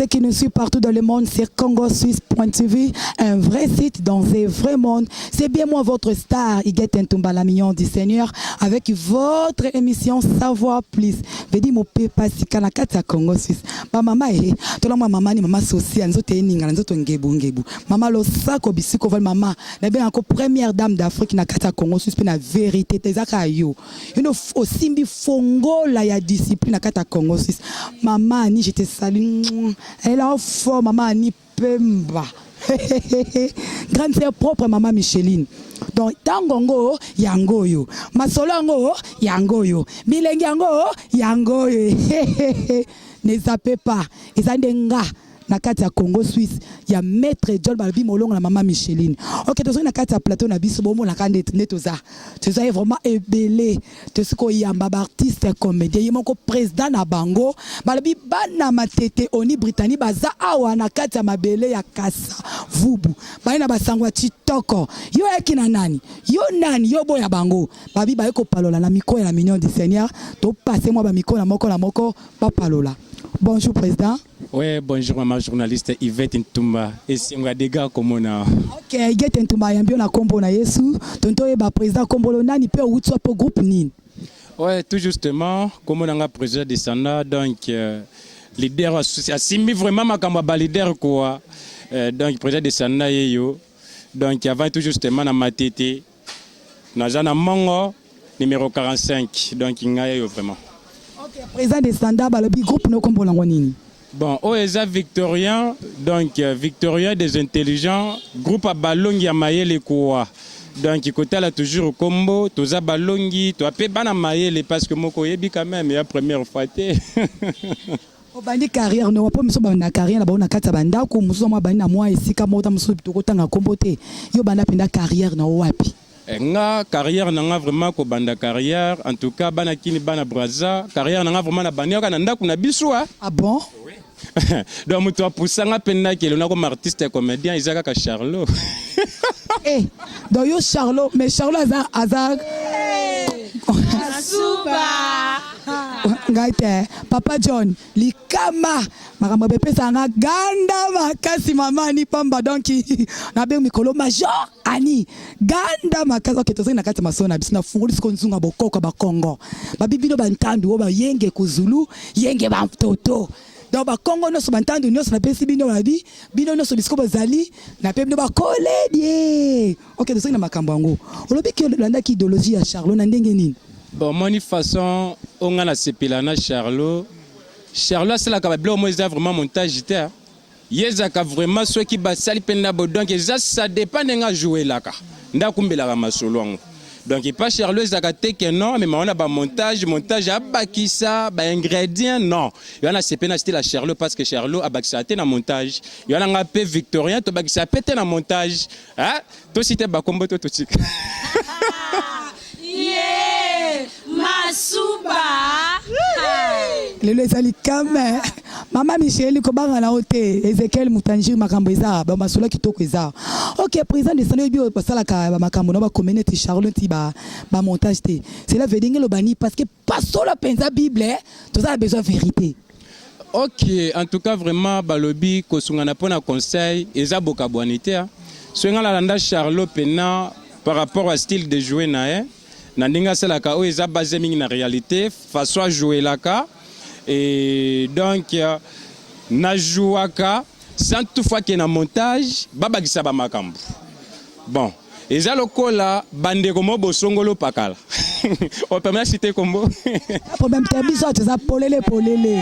Ceux qui nous suivent partout dans le monde, c'est CongoSuisse.tv, un vrai site dans un vrai monde. C'est bien moi, votre star, Iguette Ntumba, la mignon du Seigneur, avec votre émission Savoir Plus. Vedi mo pepa sika na kati ya Congo Suisse. Ba mama eh, tola mwa mama ni mama sosia, nzoto eninga, nzoto ngebu ngebu. Mama losako bisiko val mama, na bien ko première dame d'Afrique na kati ya Congo Suisse pe na vérité tezaka yo. Yo osimbi fongola ya discipline na kati ya Congo Suisse. Mama Annie, je te salue. Elle est fort, maman Annie Pemba. Grande sœur propre, maman Micheline. Donc, tango ngo, yango yo. Masolo yango, yango yo. Bilengi yango, yango yo. Ne zappez pas. Eza nde nga na kati ya Congo Suisse ya maître John Balobi Molongo na mama Micheline. Ok, tozongi na kati ya plateau na biso, bomonaka nde nde toza. Toza vraiment ebele. Tosi koyamba ba artiste comédien, ye moko président na bango. Balobi bana Matete oni Britannie baza awa na kati ya mabele ya Kasa Vubu. Baye na basango ya Chitoko. Yo yaki na nani? Yo nani? Yo boya bango. Babi baye kopalola na micro ya la Mignon du Seigneur. To passer moi ba micro na moko na moko bapalola. Bonjour président. Ouais, bonjour maman journaliste Yvette Ntumba. Esengo ya dega komona. Ok, Yvette Ntumba yambi na kombo na Yesu. Tonto yeba président kombolo nani pe outi po groupe nini? Ouais, tout justement, komona nga président de Sanda, donc leader asimbi vraiment makambo ba leader quoi. Donc président de Sanda yeyo. Donc avant tout justement na Matete naza na Mongo numéro 45. Donc ngai yeyo vraiment. Ok, président de Sanda balobi groupe no kombo nango nini? Bon, oyo eza Victorien, donc Victorien des intelligents, groupe à balongi ya mayele quoi. Donc kotala toujours kombo, toza balongi, to ape bana mayele parce que moko yebi quand même ya première fois te. Obandi carrière no po miso banda carrière na bango na kati ya bandako, mosusu mwa bandi na mwa esika moko ta mosusu tokotanga kombo te. Yo banda mpenza carrière na wapi? Nga carrière na nga vraiment kobanda carrière, en tout cas bana kini bana Brazza, carrière na nga vraiment na bandi kaka na ndako na biso ah. Ah bon? Oui. Donc moto apusanga mpenza kelo na comme artiste comédien eza kaka Charlot. Eh, donc yo Charlot, mais Charlot aza aza Masuba. Ngai te, papa John likama makambo bepesanga ganda makasi mama Ani pamba, donc nabengi mikolo major Ani ganda makasi. Ok, tozali na kati ya masolo na biso, nafungoli siko nzunga bokoko bakongo babi bino bantandu oyo bayenge kozulu yenge bantoto. Donc bakongo nyonso, bantandu nyonso, napesi bino babi bino nyonso bisiko bozali, nape bino bakoledie. Ok, tozali na makambo yango. Olobi ki olandaki idéologie ya Charlot na ndenge nini? Bon, moni façon oyo nga nasepela na Charlot, Charlot asalaka babiloko mo eza vraiment montage te. Ye ezalaka vraiment soki basali mpe ndabo, donc eza ça dépend ndenge ajouelaka nde akumbelaka masolo yango. Donc epa Charlot ezalaka te ke non amema wana bamontage montage abakisa baingrédient, non. Yo wana sepe na style ya Charlot parce que Charlot abakisaka te na montage. Yo wana nga mpe Victorien tobakisaka mpe te na montage. Tosi te bakombo to totika. Yeah, Masuba. Lelo ezali kame mama Michel kobanga na yo te. Ezekiel Mutanjiri, makambo eza bamasolo kitoko eza. Ok, président de Sanda, oyebi oyo basalaka bamakambo na bakomi neti Charlot neti bamontage te, cela veut dire ngeloba nini? Parce que pasola mpenza Bible, toza na besoin vérité. Ok, en tout cas vraiment balobi kosungana mpona conseil eza bokabwani te. Soki nga nalanda Charlot pena par rapport à style de jouer na ye na ndenge asalaka oyo eza base mingi na réalité façon ajouelaka, et donc najouaka sans toutefois ke na montage babakisa bamakambo. Bon, eza lokola bandeko mo bosongolo pakala opermet cité kombo. Problème te, biso toza polele polele.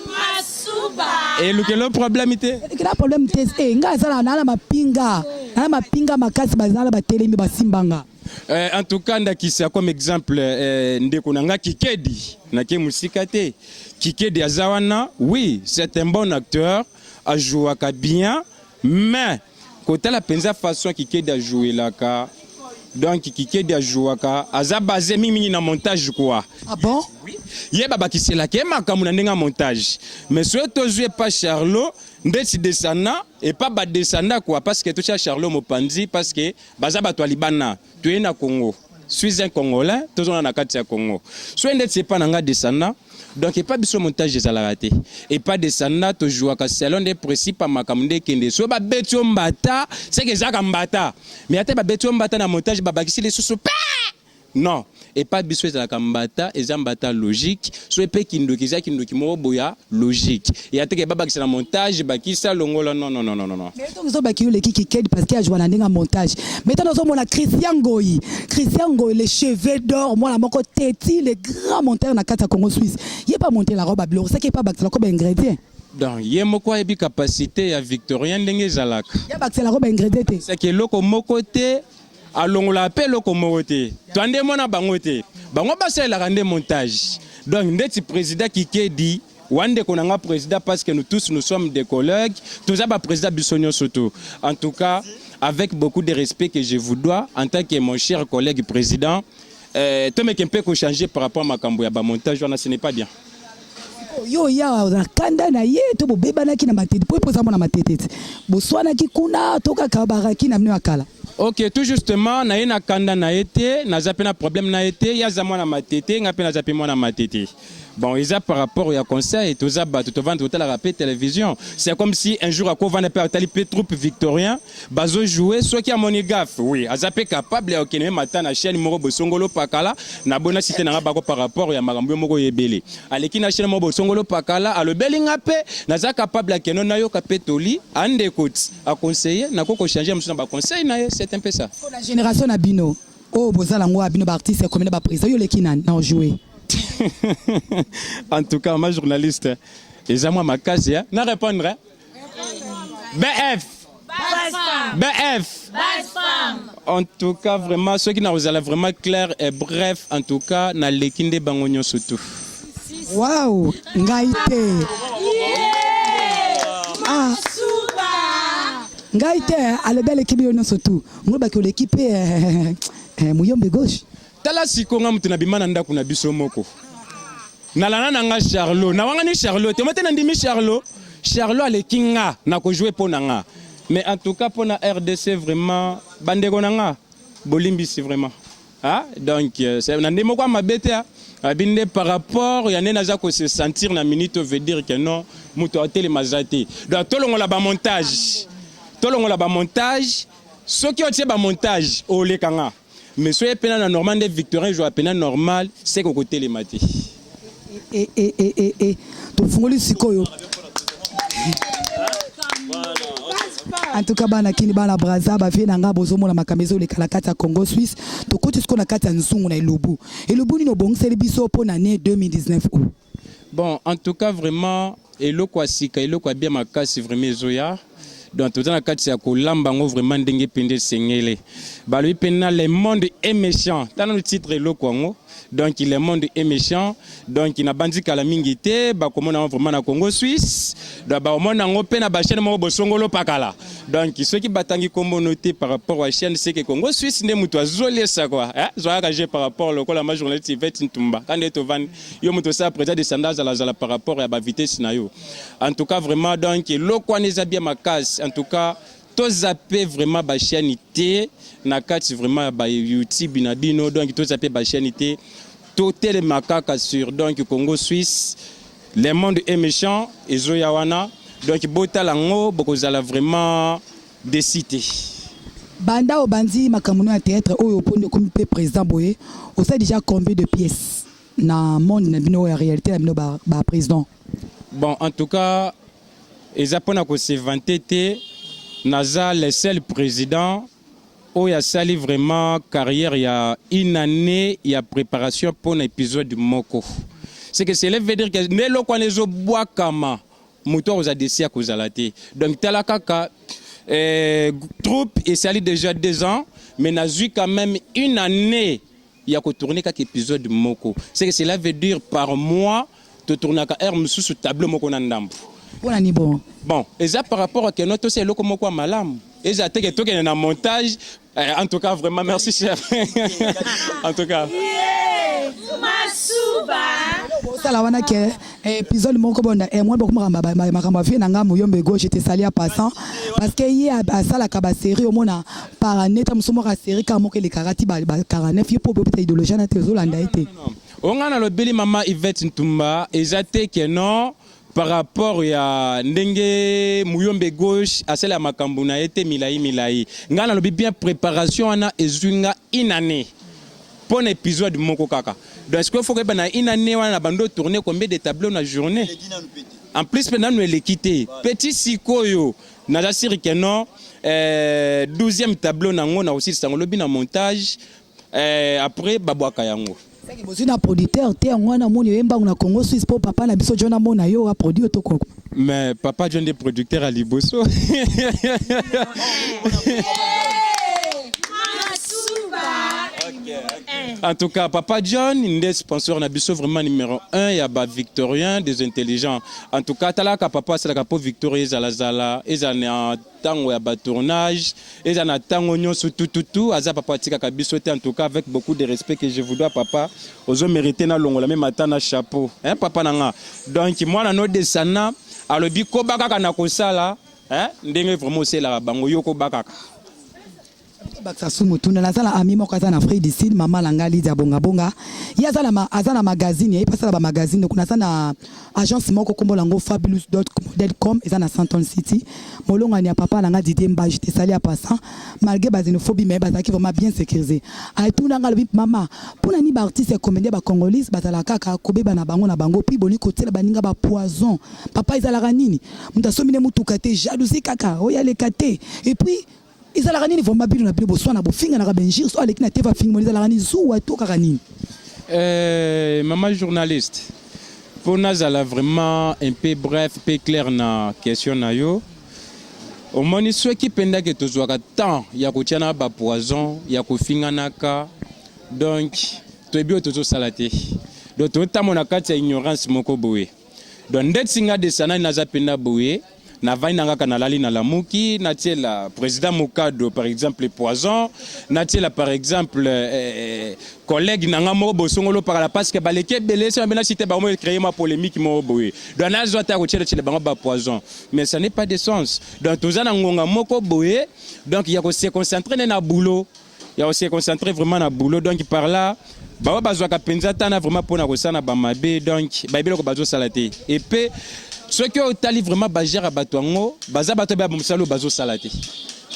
Masuba. Elukelo problème te. Ekela problème te. Eh, ngai azala na mapinga, na mapinga makasi, bazala batelemi basimbanga. En tout cas ndakisa comme exemple ndeko na nga Kikedi, nake mosika te, Kikedi aza wana, oui, c'est un bon acteur, ajouaka bien, mais kotala mpenza façon Kikedi ajouelaka, donc Kikedi ajouaka aza basé mingimingi na montage quoi. Ah bon? Oui. Ye babakiselaka ye makambo na ndenge ya montage, mais soki tozwi epa Charlot ndeti desana epa badesanda quoi, parce que totya Charlot mopanzi parce que baza bato ya libanda, toye na Congo. Suis un Congolais, tozona na kati ya Congo. So ndeti epa na nga descendant, donc epa biso montage ezalaka te. Epa descendant tojouaka selon nde principe ya makambo nde ekende. So babeti yo mbata, seke ezalaka mbata. Mais ata babeti yo mbata na montage, babakisi lisusu pa, non, epa biso ezalaka mbata, eza mbata logique. So epe kindoki, eza kindoki moko boya logique. Eya teke babakisa na montage, bakisa longola, non, non, non, non, non. Mais ntango ezobaki yo oleki Kikedi parce que ajoua na ndenge ya montage. Mais ntango ozomona Christian Ngoi, Christian Ngoi, les cheveux d'or, mwana moko teti, le grand monteur na kati ya Congo Suisse, ye pa montelaka babiloko, saki epa bakiselako baingrédient. Donc ye moko ayebi capacité ya Victorien ndenge ezalaka. Ye bakiselako baingrédient te. Seke eloko moko te alongolaka mpe eloko moko te. To nde mona bango te, bango basalelaka nde montage. Donc ndeti président Kikedi wa, ndeko na nga président, parce que nous tous, nous sommes des collègues, toza baprésident biso nyonso to. En tout cas, avec beaucoup de respect que je vous dois en tant que mon cher collègue président, tomeke mpe kochanger par rapport à makambo ya bamontage wana, ce n'est pas bien. Yo ya na kanda na ye to bobebanaki na Matete po epoza mona Matete te, boswanaki kuna to kaka baraki na bino ya kala? Ok, tout justement, na ye na kanda na ye te, naza mpe na problème na ye te. Ye aza mwana Matete, nga mpe naza mpe mwana Matete. Bon, eza par rapport ya conseil. Toza bato, tovanda, totalaka mpe télévision. C'est comme si un jour akovanda mpe atali mpe troupe Victorien bazojoue, soki amoni gaffe, oui, aza mpe capable ya kokende meme ata na chaîne moko bosongolo pakala na bona cité nanga bako par rapport ya makambo yo moko oyebele. Aleki na chaîne moko bosongolo pakala, alobeli nga mpe naza capable akende nayoka mpe toli andeko ti aconseille, nako kochange mosusu na baconseil na ye. C'est un peu ça. Na génération na bino oyo bozala yango ya bino baartiste ekomi na baprésident, yo oleki nani na ojoue? En tout cas, ma journaliste, eza mwa makasi na répondre, hein? BF BF, en tout cas, vraiment, soki nakozala vraiment clair et bref, en tout cas naleki nde bango nyonso tu. Wow, ngai te. Ah. Ngai te, alobi aleki bino nyonso tu. Ngolobaki oleki mpe Muyombe Gauche. Tala siko nga moto nabima na ndako na biso moko, nalanda na nga Charlot, nawangani Charlot te, mo te nandimi Charlot. Charlot aleki nga na kojouer mpo na nga. Mais en tout cas, mpo na RDC, vraiment, bandeko na nga, bolimbisi vraiment. Ah, donc na nde moko ya mabe te, abi nde par rapport ya nde naza kose sentir na minute, veut dire que non, moto atelema aza te. Donc tolongola bamontage, tolongola bamontage. Soki otie bamontage, oleka nga. Mais soki epena na normal nde Victorin joue pena normal, seke okotelema te. E, e, e, e, e. Tofungoli sikoyo. En tout cas, bana Kini, bana Braza, bavie na nga, bozomona makambo ezoleka na kati ya Congo Suisse. Tokoti sikoyo na kati ya nzungu na elubu. Elubu nini obongiseli biso mpo na année 2019 o? Bon, en tout cas, vraiment, eloko ya sika, eloko ya bien makasi vraiment ezoya. Donc toza na kati ya kolamba yango vraiment ndenge mpenza esengeli. Balobi mpena "Le monde est méchant". Tala no titre eloko yango. Donc "Le monde est méchant". Donc nabandi kala mingi te, bakomona yango vraiment na Congo Suisse. Donc bakomona yango mpe na bachaîne moko bosongolo pakala. Donc soki batangi kombo no te par rapport à chaîne, c'est que Congo Suisse nde moto azolesa quoi, eh? Zwakaka je par rapport lokola ma journaliste Yvette Ntumba kande tovandi, yo moto osala président descendant, azalazala par rapport ya bavitesse na yo. En tout cas, vraiment, donc eloko wana eza bien makasi. En tout cas, tozape vraiment bachaîne te na kati vraiment ya bayoutube na bino. Donc tozape bachaîne te, totelema kaka sur donc Congo Suisse. "Le monde est méchant" ezoya wana. Donc botala yango, bokozala vraiment déçu te. Banda obandi makambo no ya théâtre oyo, mpo okomi mpe président boye, osali déjà combien de pièces na monde na bino ya réalité na bino baprésident? Bon, en tout cas, eza mpona kose vanter te. Naza le seul président oyo asali vraiment carrière ya une année ya préparation mpona épisode moko. C'est que cela veut dire que nde eloko wana ezobwakama, moto akozala déçu ya kozala te. Donc tala kaka troupe esali déjà 2 ans, mais nazwi quand même une année ya kotourne kaka épisode moko. C'est que cela veut dire par mois totournaka heure mosusu tableau moko na ndambo. Mpona ni bon? Bon, eza par rapport akeno tosala eloko moko ya malamu, eza teke tokende na montage. En tout cas, vraiment, merci chef, en tout cas. Masuba. Sala wana ke épisode moko bonda eh, moi beaucoup makambo ya vie na nga Muyombe Gauche te sali en passant, parce que ye asalaka ba série, omona par année ta mosusu moko série kaka moko elekaka ti ba 49. Ye mpo bopeta idéologie na te, ozolanda ye te. O nga nalobeli mama Yvette Ntumba, eza te ke non, par rapport ya ndenge Muyombe Gauche asala makambo na ye te milai milai. Ngai nalobi bien, préparation wana ezwi nga une année mpo na épisode moko kaka. Donc est-ce que faut koyeba na une année wana na bando tourner combien de tableau na journée? En plus mpe nanu eleki te petit. Sikoyo naza sûr ke non, 12e tableau nango na kosilisa yango lobi na montage, après babwaka yango. Seke bozwi na producteur te, yango wana omoni oyembango na Congo Suisse mpo papa na biso John amona yo aproduit to koko. Mais papa John nde producteur ya liboso. Masuba. En tout cas, papa John nde sponsor na biso vraiment numéro 1 ya bavictorien des intelligents. En tout cas, talaka papa asalaka mpo Victoria ezalazala, ezala na ntango ya batournage, eza na ntango nyonso tututu, aza papa atikaka biso te. En tout cas, avec beaucoup de respect que je vous dois, papa, ozomérite nalongola même ata na chapeau, hein, papa na nga. Donc mwana no desana alobi koba kaka na kosala, hein, ndenge vraiment oselaka bango, yo koba kaka. Bakisa su motuna. Naza na ami moko aza na Afrique du Sud, mama na ngai Lidia Bongabonga. Ye aza na magazine, ye asala bamagazine kuna. Aza na agence moko, kombo nango Fabulous Model com, eza na Sandton City. Molongani ya papa na ngai Didier Mbage tesali ya passant, malgré baxénophobie, mais bazalaki vraiment bien sécurisé. Ayetuna ngai, alobi: "Mama, mpona nini baartiste ya comédien bacongolise bazalaka kaka kobeba na bango na bango, puis boni kotiela baninga bapoison? Papa, ezalaka nini? Moto asombi ne motuka te, jalousie kaka oyo aleka te. Et puis ezalaka nini vraiment? Bino na bino boswana, bofinganaka benjir, so aleki na te, bafingi moni. Ezalaka nini? Zuwa to kaka nini?" Mama journaliste, mpo nazala vraiment un peu bref mpe clair na question na yo, omoni, soki mpendake tozwaka temps ya kotia na bapoison ya kofinganaka, donc toyebi oyo tozosala te. Donc totambola na kati ya ignorance moko boye. Donc ndeti nga desanani, naza mpenza boye, navandi na kaka, nalali, nalamuki, natiela président Mokado par exemple poison, natiela par exemple collègue na nga moko bosongolo pakala, parce que baleki ebele so na cité bango, créer ma polémique moko boye. Donc nazwa ta kotiela tiela bango bapoison, mais ça n'est pas de sens. Donc toza na ngonga moko boye, donc ya kose concentrer nde na boulot, ya kose concentrer vraiment na boulot. Donc par là, bango bazwaka mpenza tana vraiment mpona kosala bamabe, donc bayebi eloko bazosala te. Et pe soki otali vraiment bagere ya bato yango, baza bato baya mosala oyo bazosala te,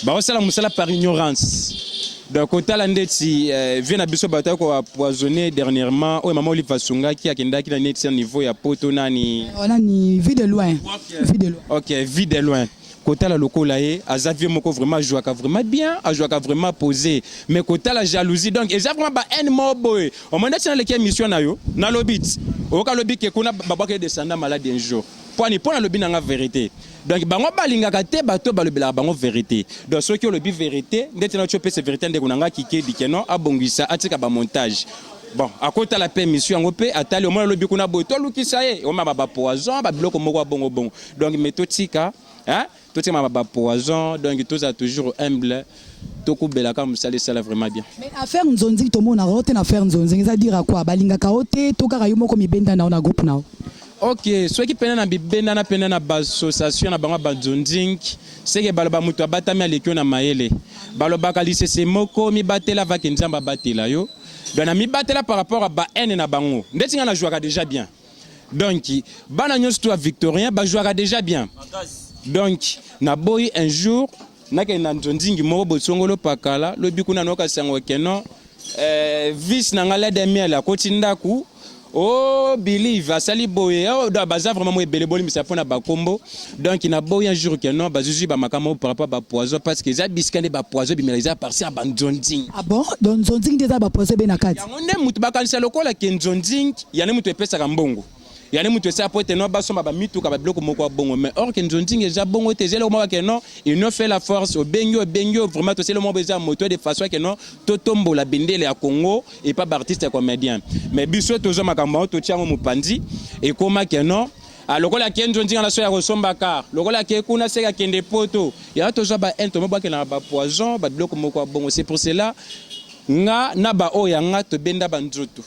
baosala mosala par ignorance. Donc otala ndeti vie na biso, bato ayaki koempoisonner dernièrement, oyo mama Olive asungaki, akendaki na neti ya niveau ya poto, nani? Nani? Vie de loin, Vie de loin. Ok, Vie de loin. Kotala lokola ye aza vie moko vraiment ajouaka vraiment bien, ajouaka vraiment posé, mais kotala jalousie, donc eza vraiment ba haine moko boye. Omoni ndeti naleki émission na yo, nalobi ti oyoka, alobi ke kuna babwaka ye descendant malade un jour poani mpo nalobi nanga vérité. Donc bango balingaka te bato balobelaka bango vérité. Donc soki olobi vérité, ndeti na ti opesa vérité, ndeko na nga kikedi keno abongisa, atika bamontage. Bon, akotala mpe émission yango mpe atali, omona alobi kuna boye, tolukisa ye omama bapoison, babiloko moko ya bongo bongo. Donc mais totika, hein? Totika bapoison, donc tozala toujours humble, tokobelaka mosala, esala vraiment bien. Mais affaire nzonzi, tomonaka o te na affaire nzonzi, eza dire quoi? Balingaka o te to kaka yo moko mibenda na yo na groupe na yo? Ok, soki pene na bibendana pene na baassociation na bango ya banzonzing, seke baloba moto abatami aleki yo na mayele. Balobaka lisese moko: mibatela vake Nzambe abatela yo. Donc na mibatela par rapport à bahaine na bango. Ndeti nga najouaka déjà bien, donc bana nyonso to ya victorien bajouaka déjà bien. Donc naboyi un jour nakende na nzonzingi moko bosongolo pakala, lobi kuna noka sango keno vice na nga lede miel akoti ndako o believe asali boye. Oh, donc baza vraiment mo ebele, bolimisa mpona bakombo. Donc naboyi un jour ke non, bazwi bamakambo par rapport bapoison, parce que eza bisika nde bapoison ebimela, eza parti ya banzonzing. Ah bon, donc nzonzing nde eza bapoison ebe na kati? Yango nde moto bakanisa lokola ke nzonzing yande moto epesaka mbongo, yani moto esala po ete no basomba bamituka, babiloko moko ya bongo. Mais or ke nzonzing eza bongo te. Eza eloko moko ke non, union fait la force. Obengi, obengi oyo vraiment tosali moko eza moto de façon ke non, totombola bendele ya Congo epa baartiste ya comédien. Mais biso tozwa makambo yango, totia yango mopanzi. Ekóma ke non, ah, lokola ake nzonzinga na so ya kosomba car, lokola ake kuna seke akende poto, yango tozwa ba haine, tomobwakelaka bapoison, babiloko moko ya bongo. C'est pour cela nga na baoyo ya nga tobenda banzoto.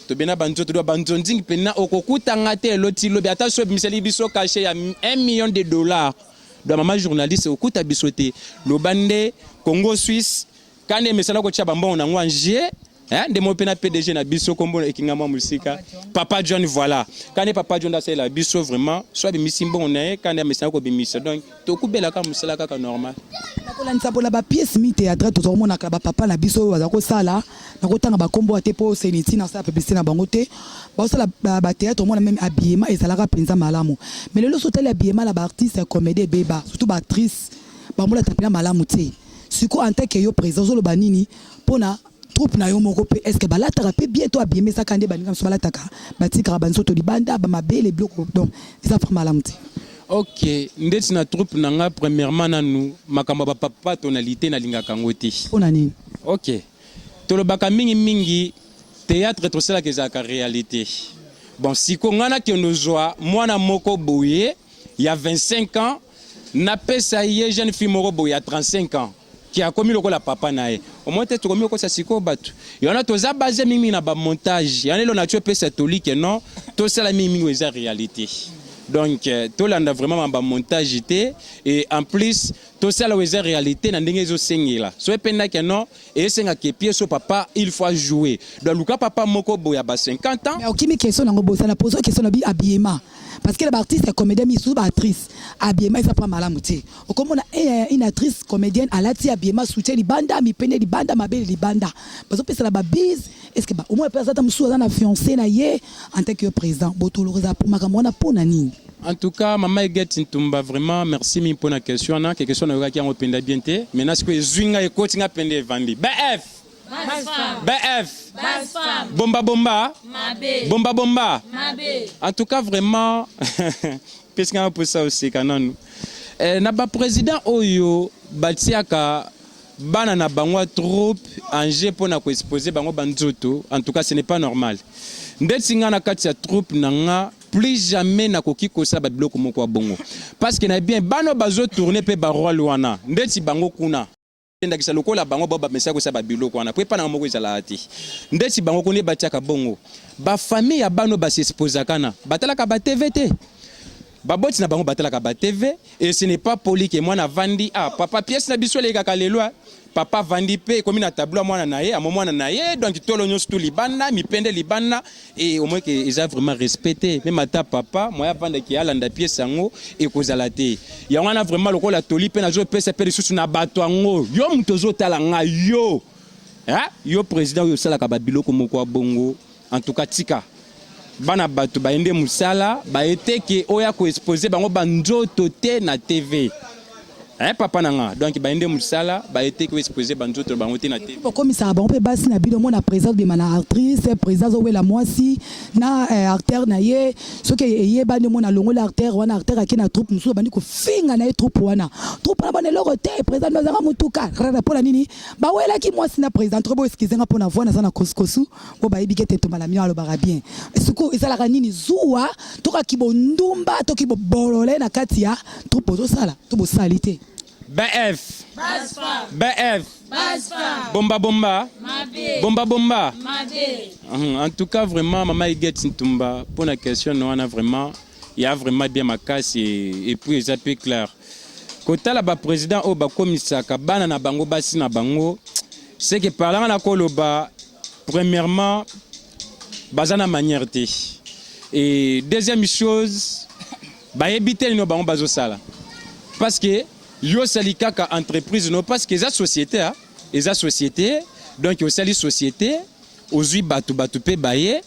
Tobenda banzoto do banzonzingi mpena okokuta nga te eloti lobi ata so ebimiseli biso cachet ya 1 million de dollars. Donc mama journaliste okuta biso te. Loba nde Congo Suisse kande emesana kotia bambongo nango en jeu. Hein, nde mo pena PDG na biso kombo ekinga mwa musika. Papa John voilà. Kande Papa John asalela biso vraiment so abimisi mbongo na ye kande amesana kobimisa. Donc tokubelaka mosala kaka normal. Nakolandisa mpona bapièce mi théâtre tozomonaka bapapa na biso oyo baza kosala, nakotanga bakombo te mpo seni ntina osala publicité na bango te. Baosala bathéâtre, omona même habillement ezalaka mpenza malamu. Mais lelo so otali habillement na baartiste ya comédie ebeba, surtout baactrice bamolata mpena malamu te. Sikoyo en tant que yo président, ozoloba nini mpona troupe na yo moko mpe? Est ce que balataka mpe bien to habillement ezaka nde baninga mosusu balataka, batikaka banzoto libanda, bamabele, biloko? Donc eza vraiment malamu te. Ok, ndeti na troupe na nga, premièrement nanu makambo ya bapapa tonalité nalingaka yango te. Mpona nini? Ok, tolobaka mingimingi théâtre tosalaka ezalaka réalité. Bon, siko ngai nakende ozwa mwana moko boye ya 25 ans, napesa ye jeune fille moko boye ya 35 ans ki akomi lokola papa na ye, omoi te tokomi kokosa sikoyo bato. Yango toza base mingimingi na bamontage. Yango elo na ti opesa toli ke non, tosala mingimingi oyo eza réalité. Donc tolanda vraiment ma bamontage te et en plus tosala oyo eza réalité na ndenge ezosengela. So ependaki non, esengaka pièce oyo papa il faut jouer, donc luka papa moko boye ya ba 50 ans. Mais okimi question nango. Bosana pose question na bi habillement, parce que na baartiste ya comédien misusu, baactrice, habillement eza mpa malamu te. Okomona une actrice comédienne alati habillement soutien libanda, mipende libanda, mabele libanda, bazopesala babise. Est ce que omona mpe aza ta mosusu aza na fiancé na ye? En tant que président, botoloko makambo wana mpo na nini? En tout cas, mama Eget Ntumba, vraiment merci mingi mpona question wana. Ke question nayokaki yango mpenza bien te. Maintenant sikoyo ezwi ngai, ekoti nga mpenza, evandi. BF, BF, bomba bomba, bomba bomba. En tout cas vraiment pesi nga mposa oseka nanu. Na baprésident oyo batiaka bana na bango trop en jeu mpona koexpose bango banzoto, en tout cas ce n'est pas normal. Ndeti nga na kati ya troupe na nga, plus jamais nakoki kosala babiloko moko ya bongo, parce que na bien bana bazotourne mpe barole wana, ndeti bango kuna ndakisa lokola bango bao bamesaka kosala babiloko wana po epa nanga moko ezalaka te. Ndeti bango kuna batiaka bongo, bafamille ya bana basexposaka na batalaka batv te, baboti na bango batalaka batv. Et ce n'est pas poli ke mwana avandi: "Ah papa, pièce na biso elekaka lelo." Papa avandi mpe ekomi na tableau ya mwana na ye, amo mwana na ye, donc tolo nyonso tu libanda, mipende libanda. E au moins ke eza vraiment respecté, même ata papa moya avandaki alanda pièce yango ekozala te. Yango wana vraiment lokola toli mpe nazopesa mpe lisusu na bato yango: yo moto ozotala nga, yo, hein? Yo président oyo osalaka babiloko moko ya bongo, en tout cas tika. Bana bato baye nde mosala, baye te ke oyo akoexpose bango banzoto te na TV, hein, papa na nga. Donc baye nde mosala, baye te ke oexpose banzoto na bango te na TV. Bokomisaka bango mpe basi na bino. Omona président obima na actrice, président azowela mwasi na acteur na ye. Soki eyebani, omona alongoli acteur wana, acteur ake na troupe mosusu, abandi kofinga na ye troupe wana, troupe wana bana eloko te, président ndo azanga motuka rara. Mpo na nini bawelaki mwasi na président? Toko boexcuse nga mpo na voi, naza na kosukosu po bayebi ke te tombala mio alobaka bien. Sikoyo ezalaka nini? Zuwa tokaki bondumba, toki bobolole na kati ya troupe bozosala to bosali te? BF, BF, bomba bomba, bomba bomba. En tout cas vraiment, mama Iget Ntumba, mpona question na wana, vraiment ya vraiment bien makasi et puis eza mpe clair. Kotala baprésident oyo bakomisaka bana na bango basi na bango, c'est que parlangaka na koloba, premièrement baza na manière te et deuxième chose bayebi te nino bango bazosala, parce que yo osali kaka entreprise no, parce que eza société, ah, eza société. Donc osali société, ozwi bato, bato mpe baye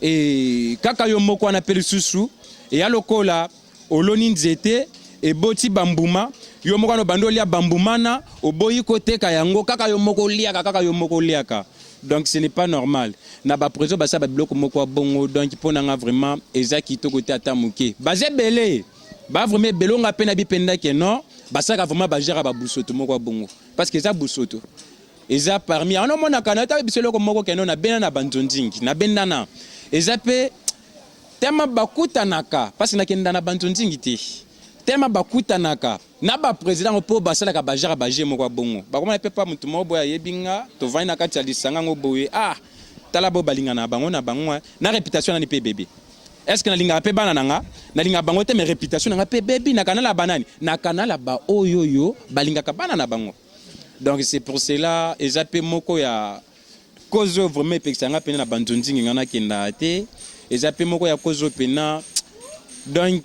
e kaka yo moko wana mpe lisusu eya lokola oloni nzete, eboti bambuma, yo moko wana obandi olia bambuma na oboyi koteka yango, kaka yo moko oliaka, kaka yo moko oliaka. Donc ce n'est pas normal na baprésident basala babiloko moko ya bongo. Donc mpo na nga vraiment eza kitoko te ata moke. Baza ebele, ba vraiment ebele onga mpe na bipenda ke non, basalaka vraiment bagere babusoto moko ya bongo, parce que eza busoto, eza parmi yango omonaka na ta biso eloko moko keno nabenda na banzonzingi nabendana eza mpe tema bakutanaka, parce nakenda na banzonzingi te, tema bakutanaka na baprésident ngo mpo basalaka bagere baje moko ya bongo. Bakomona mpe pa motu moko boye ayebi nga, tovandi na kati ya lisanga ngo boye, ah. Tala bo balingana na bango na bango hein. Na reputation nani pe ebebi? Est ce que nalingaka pe bana na nga? Nalingaka bango te mais reputation na nga pe ebebi na kanala ba nani? Na kanala ba oyo oyo balingaka bana na bango. Donc c'est pour cela eza pe moko ya cause oyo vraiment epekisa nga pena na ba nzonzingi nga nakendaka te. Eza pe moko ya cause oyo pena donc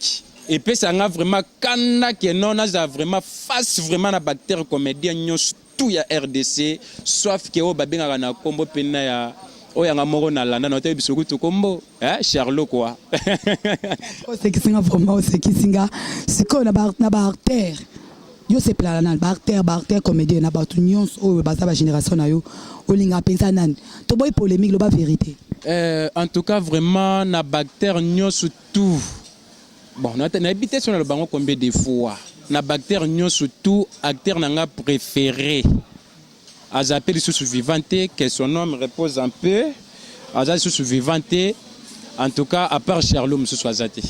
epesa nga vraiment kanda que non nazala vraiment face vraiment na ba acteurs comediens nionso tout ya rdc soif que oyo babengaka na kombo pena ya oyo yanga moko na landa na otebi biso kutu kombo eh Charlot quoi. Osekisi nga vraiment osekisi nga sikoyo na ba na ba acteur yo sepelaka nani ba acteur ba acteur comédien na bato nyonso oyo baza ba génération na yo olingaka mpenza nani toboyi polémique loba vérité. En tout cas vraiment na ba acteur nyonso tout Bon nayebi te soki naloba yango combien de fois na ba acteurs nionso tout acteur na nga prefere aza pe lisusu vivant te que son homme repose en peu aza lisusu vivant te en tout cas à part Charlot mususu aza te.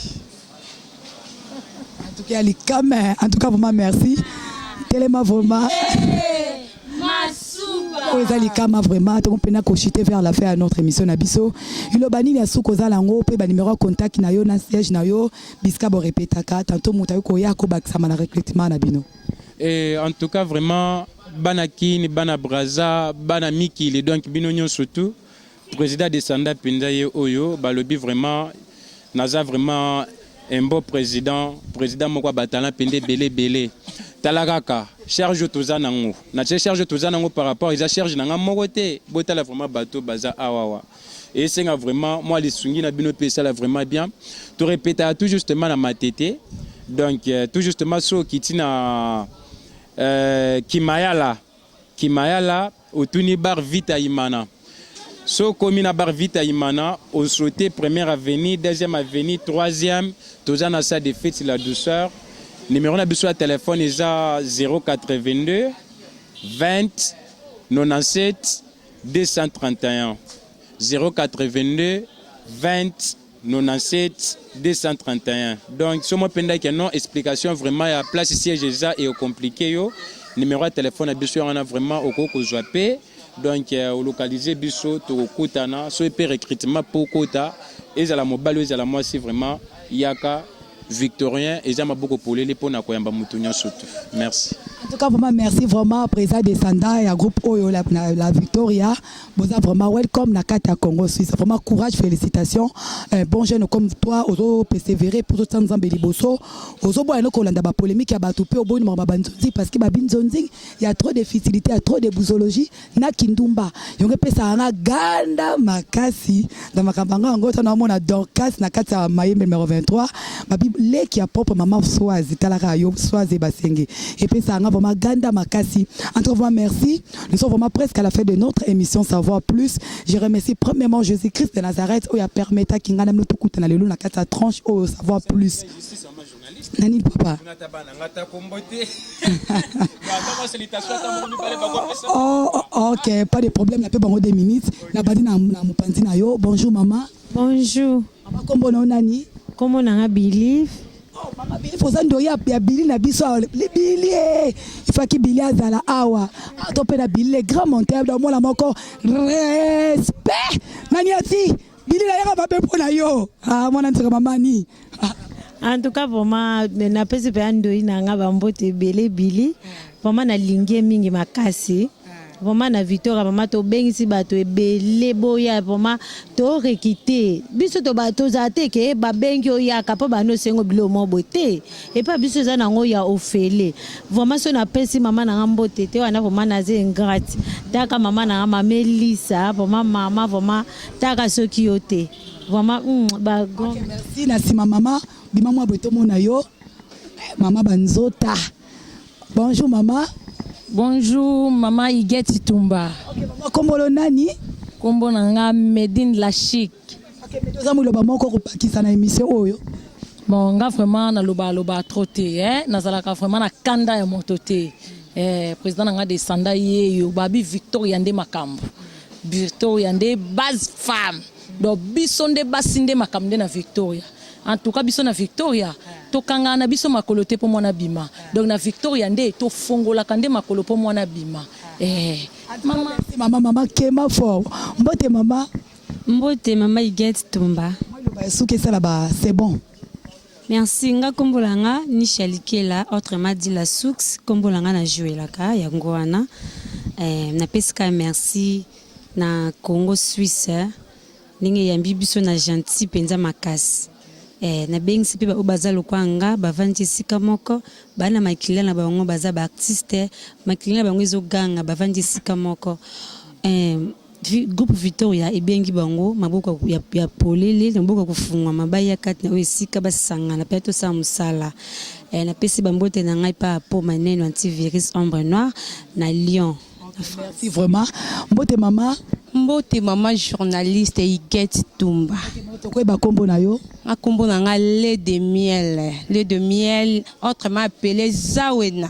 En tout cas likama en tout cas vraiment merci telema vraiment. Oyo eza likama vraiment toko mpena ko chuter vers la fin ya notre émission na biso liloba nini ya suka oza nango mpe ba numéro ya contact na yo na siège na yo bisika bo repetaka tantôt moto akoki koya kobakisama na recrutement na bino. Et en tout cas vraiment bana kin bana brazza bana mikili donc bino nionso tout President descendant penza ye oyo balobi vraiment naza vraiment un bon president president moko ya ba talent penza ebele ebele tala kaka charge oyo toza nango na tie charge oyo toza nango par rapport eza charge na nga moko te botala vraiment bato baza awawa esenga vraiment mwa lisungi na bino pe esala vraiment bien to repetaka tout justement na matete donc euh, tout justement so okiti na euh, kimayala Kimayala otuni bar vita imana soki okomi na bar vita imana o saute première avenue deuxième avenue troisième toza na salle de fete la douceur numero na biso ya telephone eza 082 20 97 231 082 20 97 231 donc somo penda ke non explication vraiment ya place siège eza et compliqué yo numéro ya téléphone na biso wana vraiment okoki kozwa pe donc euh, olocaliser biso tokokutana soki pe recrutement po okota ezala mobali ezala mwasi vraiment yaka Victorien eza maboko polele pona koyamba mutu nionso tout merci. En tout cas vraiment merci vraiment président descendant ya groupe oyo la, la, la Victoria boza vraiment welcome na kati ya Congo Suisse vraiment courage félicitations un bon jeune comme toi ozo persévérer pour totia Nzambe liboso ozo boya no kolanda ba polémique ya bato pe oboyi makambo ba nzonzi parce que ba binzonzi il y a trop de futilité il y a trop de bouzologie na kindumba yango epesaka nga ganda makasi na makambo yango yango ntango naomona Dorcas na kati ya mayembe numero 23 babi leki ya propre mama Swazi talaka yo Swazi basenge epesaka nga vraiment ganda makasi. En tout cas vraiment merci, nous sommes vraiment presque à la fin de notre émission savoir plus. Je remercie premièrement Jésus Christ de Nazareth oyo apermetaki nga na bino tokutana lelo na kati ya tranche oyo savoir plus. Nani papa? Oh, oh, ok, pas de problème, na pe bango 2 minutes. Na bandi na, na mopanzi na yo. Bonjour maman. Bonjour. Mama kombo na yo nani? Kombo na nga Believe. Oh, mama Believe oza ndoyi ya, ya Billy na biso awa. Le Billy eh. Il faut que Billy azala awa. Ah, to pe na Billy le grand monteur donc mwana moko respect. Nani ati? Billy na yaka mabe mpo na yo. Ah, mwana nzaka mama ni. Ah. En tout cas vraiment napesi mpe ndoyi na nga bambote ebele Billy. Vraiment nalingi ye mingi makasi. Vraiment na Victoria vraiment tobengisi bato ebele boya vraiment torekite biso tozala te ke babengi oyaka mpo bano osengo biloko moko boye te epa biso eza nango ya ofele vraiment so napesi mama na nga mbote te wana vraiment naza ingrate taka mama na nga mama Elisa vraiment mama vraiment taka soki yo te vraiment ba okay, merci na nsima mama bima mwa boye tomona yo mama banzota. Bonjour maman. Bonjour maman Huguette Tumba. Ok maman kombolo nani? Kombo na nga Medine la chic. Ok mais toza moloba moko kopakisa na émission oyo. Bon nga vraiment na loba loba trop te eh nazalaka vraiment na kanda ya moto te. Eh président na nga descenda yeyo babi Victoria nde makambo. Victoria nde base femme. Donc biso nde basi nde makambo nde na Victoria. En tout cas biso na Victoria tokangaka na biso makolo te po mwana abima. Donc na Victoria nde tofongolaka nde makolo po mwana abima. Eh, mama mama mama kema fort. Mbote mama. Mbote mama Huguette Tumba. Maloba suki esala ba c'est bon. Merci nga kombo na nga Nisha Likela autrement dit la source kombo na nga na jouelaka yango wana eh, napesi kaka merci na Congo Suisse ndenge eyambi biso na gentil mpenza makasi eh, nabengisi mpe baoyo baza lokola nga bavandi esika moko baa na makila na bango baza baartiste makila na bango ezoganga bavandi esika moko eh, Groupe Victoria ebengi bango maboko ya, ya polele na maboko ya kofungwama baya kati na oyo esika basangana mpe tosala mosala. Eh, napesi bambote na ngai pa po maneno antivirus ombre noire na Lyon. Merci vraiment. Mbote mama. Mbote mama journaliste Huguette Tumba. Tokoyeba kombo na yo? Nga kombo na nga lait de miel, lait de miel autrement appelé Zawena.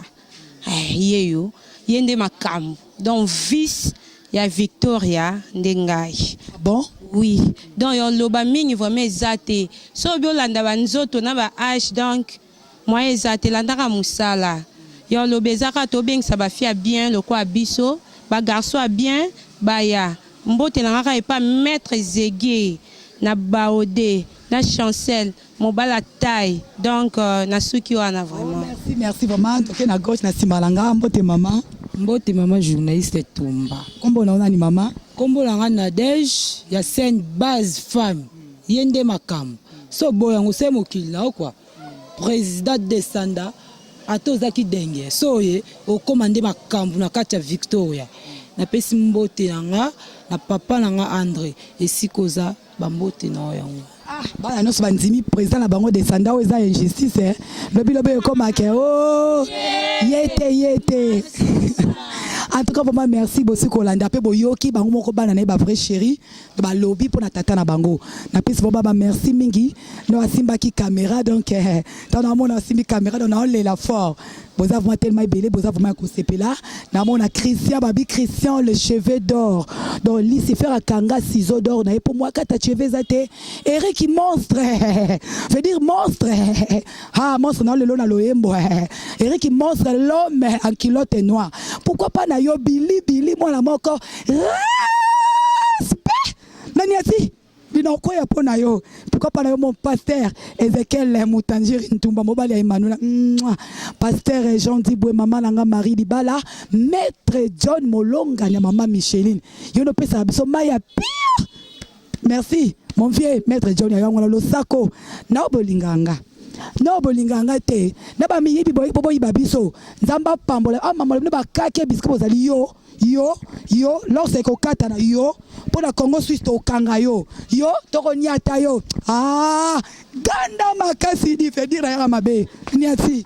Eh, ye yo, ye nde makambo. Donc vice ya Victoria nde ngai. Ah bon? Oui. Donc yo loba mingi vraiment eza te. So obi olanda ba nzoto na ba age donc moyen eza te landaka musala. Yo loba eza kaka tobengisa ba fille ya bien lokola biso, ba garçon ya bien baya. Mbote na nga kaka epa maitre Zegue na Baode na Chancel mobala taille donc na suki wana vraiment. Oh, merci merci vraiment toke na gauche na sima na nga mbote mama. Mbote mama journaliste Tumba. Kombo na nani mama? Kombo na nga Nadège ya scène base femme. Ye nde makambo. So boya yango se mokili na yo quoi. Président descenda ata ozaki denge so oye okoma nde makambo na kati ya Victoria. Napesi mbote na nga na papa na nga Andre esika oza Ba mbote na yo yango. Ah, bana nyonso bandimi président na bango descendant oyo eza injustice eh. Lobi lobi ekoma ke oh ye te ye te. En tout cas vraiment merci bosi kolanda pe boyoki bango moko bana na ye ba vrai chérie balobi mpo na tata na bango. Napesi bango ba merci mingi no asimbaki caméra donc eh, ntango namona asimbi caméra donc naolela fort. Boza vraiment tellement ebele, boza vraiment ya kosepela. Namona Christian babi Christian le cheveu d'or. Donc Lucifer akanga ciseau d'or na ye po mwa kata cheveux eza te. Eric monstre. Veut dire monstre. Ah monstre na lelo na loyembo. Eric monstre l'homme en culotte noire. Pourquoi pas na yo Billy Billy mwana moko. Respect. Nani asi? Bino okoya mpo na yo pourquoi pas na yo mon pasteur Ezekiel Mutanjiri Ntumba mobali ya Emmanuel. Pasteur Jean Dibwe mama na nga Marie Libala maître John Molonga na mama Micheline yo no pesa biso mai ya pire. Merci mon vieux maître John ya yango na losako na bolinga nga na bolinga nga te na ba miyibi boyiba biso Nzambe apambola amambola bino bakake bisika bozali yo Yo yo lors ekokatana yo mpo na Congo Suisse tokanga yo yo tokoniata yo ah ganda makasi di veut dire yaka mabe niati.